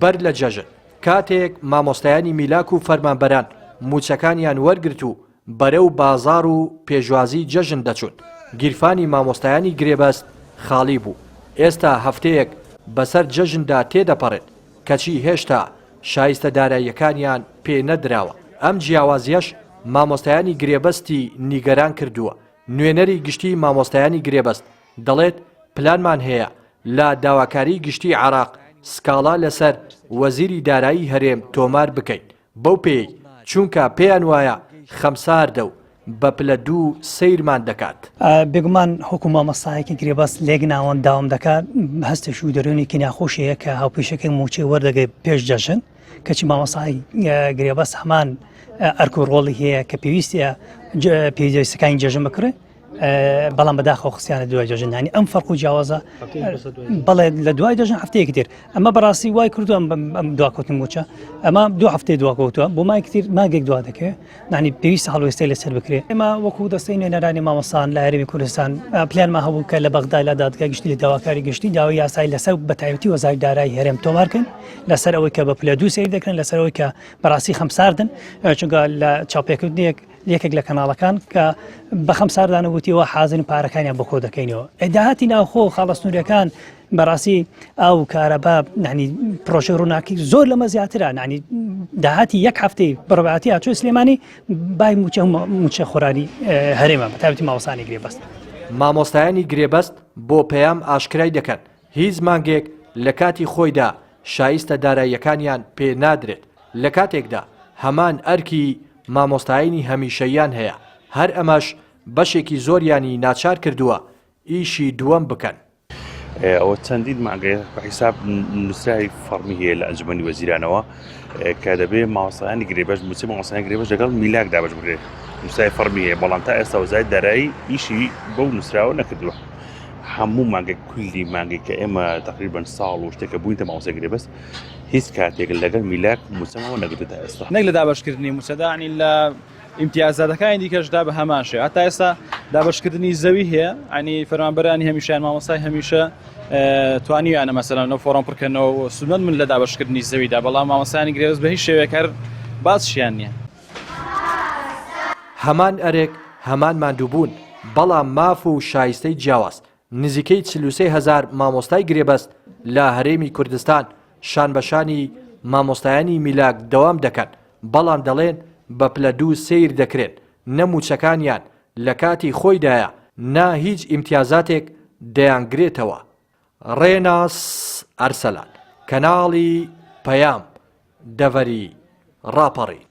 بەر لە جەژن، کاتێک مامۆستایانی میلاک و فەرمانبەران مووچەکانیان وەرگرت و بەرەو بازاڕ و پێشوازی جەژن دەچوون، گیرفانی مامۆستایانی گرێبەست خاڵی بوو، ئێستا هەفتەیەک بەسەر جەژندا تێدەپەڕێت، کەچی هێشتا شایستە داراییەکانیان پێ نەدراوە، ئەم جیاوازییەش مامۆستایانی گرێبەستی نیگەران کردووە، نوێنەری گشتیی مامۆستایانی گرێبەست دەڵێت، پلانمان هەیە لە داواکاریی گشتیی عێراق سکاڵا لەسەر وەزیری دارایی هەرێم تۆمار بکەین، بەو پێیەی چونکە پێیان وایە خەمساردە و بە پلە دوو سەیرمان دەکات. بێگومان وەکو مامۆستایەکی گرێبەست لێک ناوەند داوام دەکات هەستێکی و دەروونێکی ناخۆش هەیە کە هاوپیشەکەی مووچەی وەردەگرێت پێش جەژن کەچی مامۆستای گرێبەست هەمان ئەرک و ڕۆڵی هەیە کە پێویستە پێویستەکانی جەژن بکڕێت بەڵام بەداخەوە خستیانە دوای جەژن ینی ئەم فەرق و جیاوازە بەڵێ لە دوای جەژن هەفتەیەکی تر ئەمە بەڕاستی وای کردو ئەم ئەم دواکەوتن موچە ئەمە دو هەفتەی دواکەوتووە بۆ مایکتر ماگێک دوا دەکەوێت نانی پێویستە هەڵوێستەی لەسەر بکرێت ئێمە وەکو دەستەی نوێنەرانی مامۆستان لە هەرێمی کوردستان پلانمان هەبوو کە لە بەغدا لە دادگای گشتی لە داواکاری گشتی داوای یاسایی لەسەر بە تایبەتی وەزاری دارایی هەرێم تۆمارکەن لەسەر ئەوەی کە بە پلە دوو سەیر دەکرێن لەسەر ئەوەی کە بەڕاستی خەمساردن چونکە لە چاوپێکردنێک یەکێک لە کەناڵەکان کە بە خەمساردانە وتیەوە حازرین پارەکانیان بۆ کۆ دەکەینەوە داهاتی ناوخۆ خاڵە سنووریەکان بەڕاستی ئاو و کارەبا نانی پرۆژەی ڕووناکی زۆر لەمە زیاترە نانی داهاتی یەک هەفتەی بڕباتی هاچۆ سلێمانی بای موچە موچە خۆرانی هەرێمە بەتابەتی ماوەسانی گرێبەست. مامۆستایانی گرێبەست بۆ پەیام ئاشکرای دەکەن، هیچ مانگێک لە کاتی خۆیدا شایستە داراییەکانیان پێ نادرێت، لە کاتێکدا هەمان ئەرکی مامۆستایانی هەمیشەییان هەیە، هەر ئەمەش بەشێکی زۆریانی ناچار کردووە ئیشی دووەم بکەن. ئەوە چەندین مانگە بە حیساب نووسراوی فەڕمی هەیە لە ئەنجومەنی وەزیرانەوە کە دەبێ مامۆستایانی گرێبەست مووچەی مامۆستایانی گرێبەست لەگەڵ میلاک دابەش بکرێت نووسراوی فەڕمی هەیە بەڵام تا ئێستا وەزارەتی دارایی ئیشی بەو نووسراوە نەکردووە هەموو مانگێک کولی مانگێک کە ئێمە تقریبا ساڵ و شتێکە بووینتە مامۆستای گرێبەست هیچ کاتێک لەگەڵ میلاک مووچەمەوە نەگرتووە تا ئێستا نەک لە دابەشکردنی مووچەدا ینی لە ئیمتیازاتەکانی دیکەشدا بە هەمان شێوە هەتا ئێستا دابەشکردنی زەوی هەیە ینی فەرمانبەرانی هەمیشەیان مامۆستای هەمیشە توانیویانە مەسەلەن لەو فۆڕم پڕکەنەوە و سوودمەند من لە دابەشکردنی زەویدا بەڵام مامۆستایانی گرێبەست بە هیچ شێوەیەک هەر باسشیان نییە. هەمان ئەرک، هەمان ماندووبوون، بەڵام ماف و شایستەی جیاواز، نزیکەی 43 هەزار مامۆستای گرێبەست لە هەرێمی کوردستان شانبەشانی مامۆستایانی میلاک دەوام دەکەن، بەڵام دەڵێن بە پلە دوو سەیر دەکرێن، نە مووچەکانیان لە کاتی خۆیدایە، نە هیچ ئیمتیازاتێک دەیانگرێتەوە. ڕێناس ئەرسەلان، کەناڵی پەیام، دەڤەری ڕاپەڕین.